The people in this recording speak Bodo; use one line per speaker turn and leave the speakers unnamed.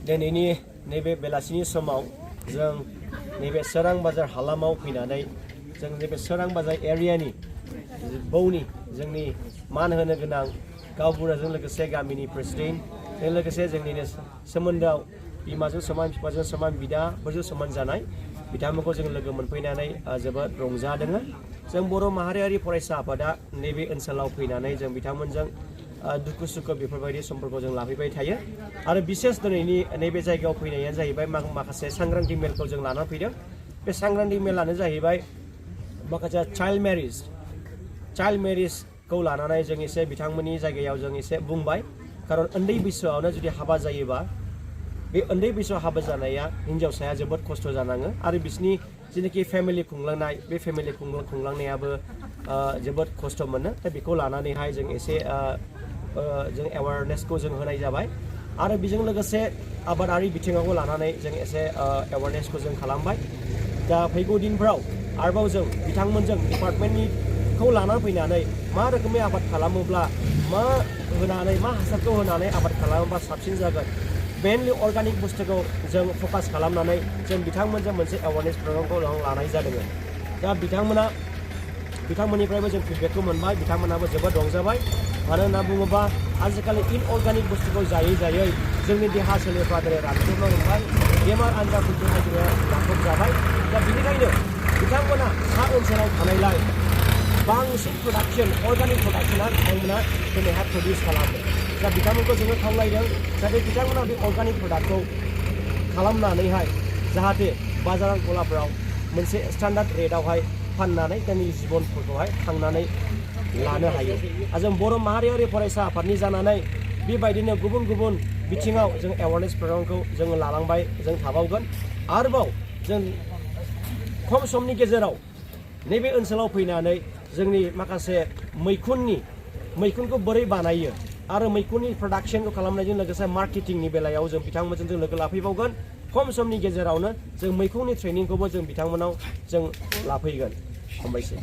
दिनैनि नैबे बेलासिनि समाव जों नैबे सोरां बाजार हालामाव फैनानै जों नैबे सोरां बाजार एरियानि बौनि जोंनि मान होनो गोनां गावबुराजों लोगोसे गामिनि प्रेसिडेन्टजों लोगोसे जोंनिनो सोमोन्दोआव बिमाजों समान बिफाजों समान बिदाफोरजों समान जानाय बिथांमोनखौ जों लोगो मोनफैनानै जोबोद रंजादों। जों बर' माहारियारि फरायसा आफादा नैबे ओनसोलाव फैनानै जों बिथांमोनजों दुखु सुखु बेफोरबायदि समफोरखौ जों लाफैबाय थायो आरो बिसेस दिनैनि नैबे जायगायाव फैनाया जाहैबाय माखासे सांग्रांथि मेलखौ जों लाना फैदों। बे सांग्रांथि मेलानो जाहैबाय माखासे चाइल्ड मेरिजखौ लानानै जों एसे बिथांमोननि जायगायाव जों एसे बुंबाय खारन उन्दै बैसोआवनो जुदि हाबा जायोबा बे उन्दै बैसोआव हाबा जानाया हिन्जावसाया जोबोद खस्थ' जानाङो आरो बिसोरनि जेनाखि फेमिलि खुंलांनाय बे फेमिलि खुंलांनायाबो जोबोद खस्थ' मोनो। दा बेखौ लानानैहाय जों एसे जों एवारनेसखौ जों होनाय जाबाय आरो बेजों लोगोसे आबादारि बिथिङावबो लानानै जों एसे एवारनेसखौ जों खालामबाय। दा फैगौ दिनफ्राव आरोबाव जों बिथांमोनजों डिपार्टमेन्टनिखौ लानानै फैनानै मा रोखोमै आबाद खालामोब्ला मा हासारखौ होनानै आबाद खालामोब्ला साबसिन जागोन मेनलि अर्गानिक बुस्थुखौ जों फकास खालामनानै जों बिथांमोनजों मोनसे एवारनेस प्रग्रामखौ लानाय जादों। दा बिथांमोननिफ्रायबो जों फिडबेकखौ मोनबाय, बिथांमोनाबो जोबोद रंजाबाय। मानो होनना बुङोबा आजिखालि इनअर्गानिक बुस्थुखौ जायै जोंनि देहा सोलेरफ्रा दिनै रानख्रबनो हमबाय, बेमार आजारफोरजोंहाय जोङो नाख्रब जाबाय। दा बेनिखायनो बिथांमोना सा ओनसोलाव थानायलाय बांसिन अर्गानिक प्रडाक्शना बिथांमोना दिनैहाय प्रडिउस खालामो। दा बिथांमोनखौ जोङो खावलायदों जाहाथे बिथांमोना बे अर्गानिक प्रडाक्टखौ खालामनानैहाय जाहाथे बाजार गलाफोराव मोनसे स्टान्डार्ड रेटआवहाय फाननानै गावनि जिबनफोरखौहाय थांनानै लानो हायो। जों बर' माहारियारि फरायसा आफादनि जानानै बेबायदिनो गुबुन गुबुन बिथिङाव जों एवारनेस प्रग्रामखौ जोङो लालांबाय, जों थाबावगोन। आरोबाव जों खम समनि गेजेराव नैबे ओनसोलाव फैनानै जोंनि माखासे मैखुनखौ बोरै बानायो आरो मैखुननि प्रडाक्शनखौ खालामनायजों लोगोसे मार्केटिंनि बेलायाव जों बिथांमोनजों जों लोगो लाफैबावगोन। खम समनि गेजेरावनो जों मैखुननि ट्रेनिंखौबो जों बिथांमोनाव जों लाफैगोन। हामबायसै।